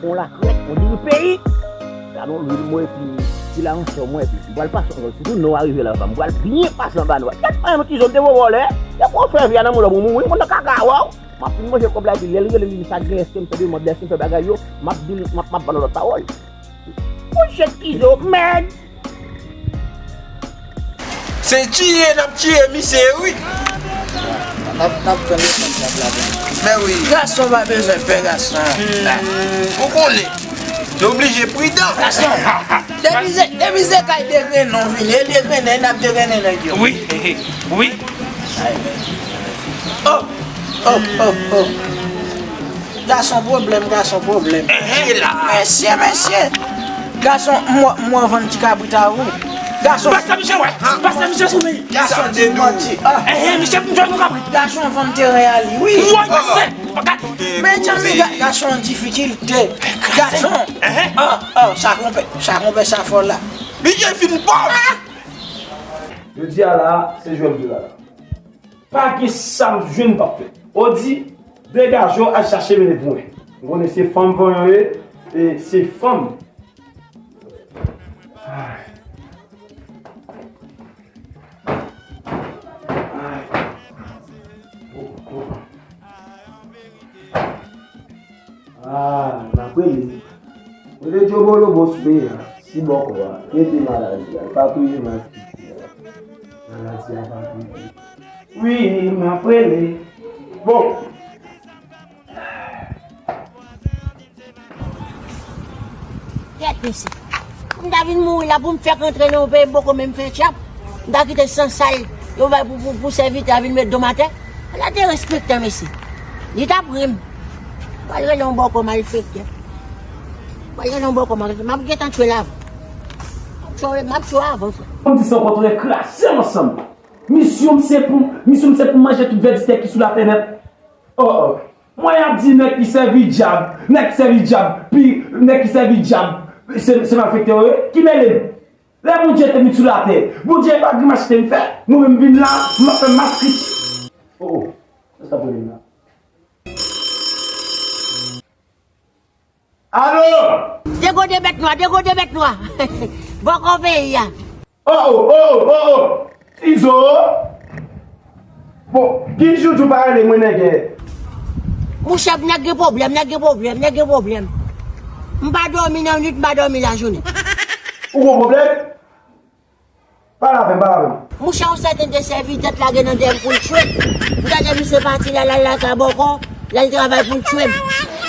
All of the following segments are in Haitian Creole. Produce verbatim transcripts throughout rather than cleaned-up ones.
Yon lakrèk, on diri peyi. Gade yon lwil mwen epi ti lansè mwen epi m pral pase ankò. Sitou non a rive la, m pral byen pase anba nou. Gad manyen nou ti zo m te voye w lè. Depi w fè vi a nan mouda pou mouri, konn nan kaka a wè w. M ap fin manje kòb la epi lè l rele m di sa gen èske m fè demann, èske m fè bagay yo, m ap di l, m ap, m ap ban nou lòt pawòl. Monchè ti zo, mèd. Se tiye n ap tiye misye wi. N ap, n ap tann yo konn sa blagen. Men wi. Gason pa bezwen pè gason. Ou konnen. Nou oblije pridan. Gason. Depi se, depi se kay degrennen w vini, e degrennen, n ap degrennen nèg yo. Wi, wi. Oh, oh, oh, oh. Gason pwoblèm, gason pwoblèm. Mesye, mesye. Gason, m wè, m wè vann ti kabrit a ou. Gason. Pastè Michel, wè. Pastè Michel sou li. Gason, di manti. Ah. Eh, eh, Michel, m jwenn yon kabrit. Gason vann teren a li, wi. Mwen pase. Gade. Men Djanmi, ga-, gason an difikilte. Gason. Ah, ah, sa konpè, sa konpè, sa fò la. Li gen fin pòv. Jodi a la, se jwèt de la. Pa gen sa m jwenn m p ap fè. Odi, degaje w al chache mennen pou mwen. M konnen se fanm vanyan ye, e se fanm. Ay. Ay. Oh, oh. Ah, m ap rele. Rele Djobolo bòs peyi a. Si bòkò a, rete maladi a, li pa touye maskit la. Maladi a pa touye. Wi, m ap rele. Bon. Kèt mesye. Pou m ta vin mouri la, pou m fèk antre nan yon peyi bòkò menm fè tchap. M ta kite san sal yo bay pou, pou, pou sèvitè a vin met do m atè. Ala derespektan mesye. Li t ap ri m. Pral rele yon bòkò malfektè. Pral rele yon bòkò malfektè. M ap gentan tchwe l avan. M ap tchwe, m ap tchwe avan frè. Kondisyon kontrè kraze ansanm. Misyon m se pou, misyon m se pou manje tout vèditè ki sou latè nèt. Oh, oh. Mwen ap di nèg ki sèvi dyab, nèg ki sèvi dyab, pi nèg ki sèvi dyab, se, se malfektè yo ye, ki mele m. Lè Bondye te met sou latè, Bondye pa gen mach te m fè, mwen menm vin la, m ap fè mach kriti. Oh, oh, sa sa premye la. Alo! Degote bèt nwa, degote bèt nwa. Bòkò peyi a. Oh, oh, oh, oh, oh. Tizo. Bon, ki joujou pa rele mwen nègè? Mouchè, nèg gen pwoblèm, nèg gen pwoblèm, nèg gen pwoblèm. M pa dòmi nan nwit, m pa dòmi lajounen. Ou gon pwoblèm? Pale avè m, pale avè m. Mouchè, yon sèten de sèvitè t lage nan dèyè m pou l tchwe m. M tande misye pati la, l al lakay bòkò, l al travay pou l tchwe m.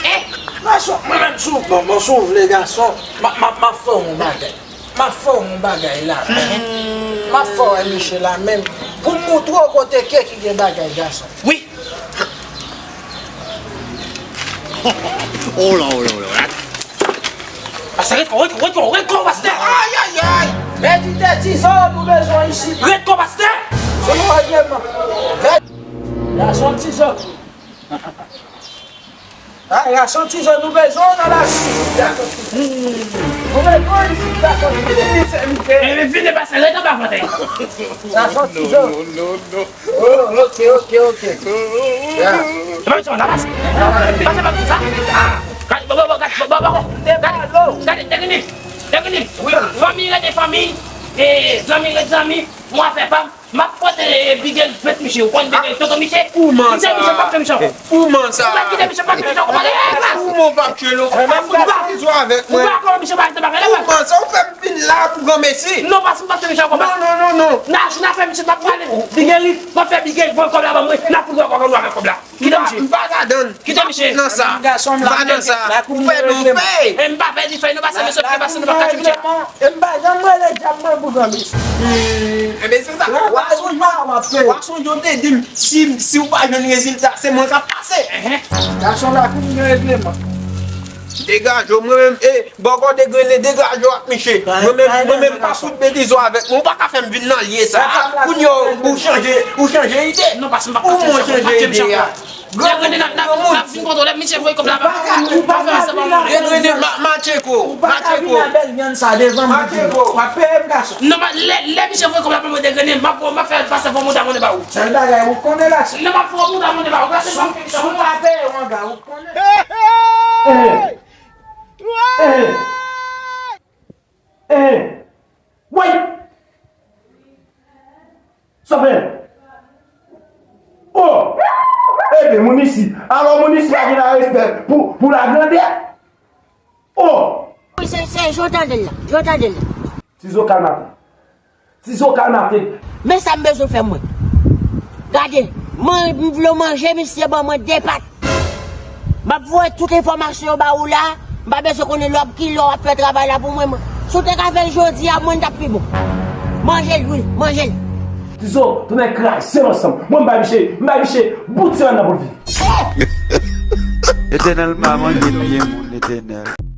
Eh, gason, mwen menm sou, bon, bon, si w vle gason, m a, m a, m ap fè w yon bagay. M ap fè w yon bagay la menm. M ap fè w wè misye la menm. Pou m moutre w kote ke ki gen bagay gason. Wi. Oh la, oh la, oh la. Pastè, ret kò, ret kò, ret kò, ret kò, pastè. Ay, ay, ay. Vèditè Tizo, nou bezwen isit. Ret kò, pastè. Se nou règleman. Vèd-, gason Tizo. Ah, gason Tizo, nou bezwen w nan lari. Gason Tizo. Nou bezwen w isit, gason Tizo. Vini, vini, pastè, ret anba vantèy. Gason Tizo. Oh, ok, ok, ok. Ya. E pa misye la, pase. Pase pa sa. Ah, gade, bon, bon, bon, gade, bon, bon, bon, bon. Gade, gade, degrennen, degrennen. Wi. Fanmi rete fanmi. E zanmi rete zanmi. Mwen afè pa m. M ap pote, e, bigèl jwèt misye. Ou konn bigèl tonton misye? Kouman sa? Kite misye, pa kite misye ankò. Kouman sa? Kite misye, pa kite misye ankò. Kouman w p ap tchwe l? Ou pa, ou pa, ou pa konnen misye pa kite bagay la. Kouman sa? Ou fè m vin la pou granmesi? Non, pas m pa kite misye ankò. Non, non, non, non. N a, n a fè misye, n ap pale. Bigèl, mwen fè bigèl, pran kòb la ban mwen. N a fout wè kòb la, wè kòb la. Kite misye. M pa ladann. Kite misye. Nan sa. M pa nan sa. Ou pèdi yon fèy. E m pa pèdi fèy, non, pase mesye, pase nou pa kite misye. E m pa janm rele dyab mwen pou granmesi. Enben, se sa. W a sonje, w a sonje, w te di m, si, si w pa jwenn rezilta, se mwen k ap pase. Gason la, kou m gen règleman. Degaje w, mwen menm, e, bòkò degrennen, degaje w ak misye. Mwen menm, mwen menm, pa fout betize w avèk mwen. Ou pa ka fè m vin nan lye sa. Kounye a, ou chanje, ou chanje ide. Non, pas m pa chanje ide. Ou mwen chanje ide a. Degrennen, n ap, n ap, n ap fin kontwole, misye voye kòb la ba mwen. Degrennen, ma-, Matcheko, Matcheko. Matcheko. W ap peye m, gason. Non, ma-, lè, lè misye voye kòb la ba mwen, degrennen, m ap, m ap fè pastè fè yon mouda monnen ba ou. Sèl bagay ou konnen la. Non, m ap fè yon mouda monnen ba ou. Pase m ap fè yon mouda monnen ba ou. Pase m ap fè yon mouda monnen ba ou. Hey, hey, hey! Enhen. Enhen. Woy! Sa fè? Oh! Ebyen, moun isi. Alò, moun isi pa gen la respè pou, pou lagrandè. Oh! Wi, se, se, jan w tande l la. Jan w tande l la. Tizo, kalmate. Tizo, kalmate. Men sa m bezwen fè mwen. Gade, mwen, m vle w manje, misye ban mwen de pat. M ap voye tout enfòmasyon yo ba ou la. M pa bezwen konnen lè w ap ki lè w ap fè travay la pou mwen. Mwen, si w te ka fè l jodi a, mwen, l t ap pi bon. Manje l, wi, manje l. Tizo, tounen kraze m ansanm. Mwen, m bay misye, m bay misye bout semèn nan pou l viv. Letènèl pa manje pye moun, Letènèl.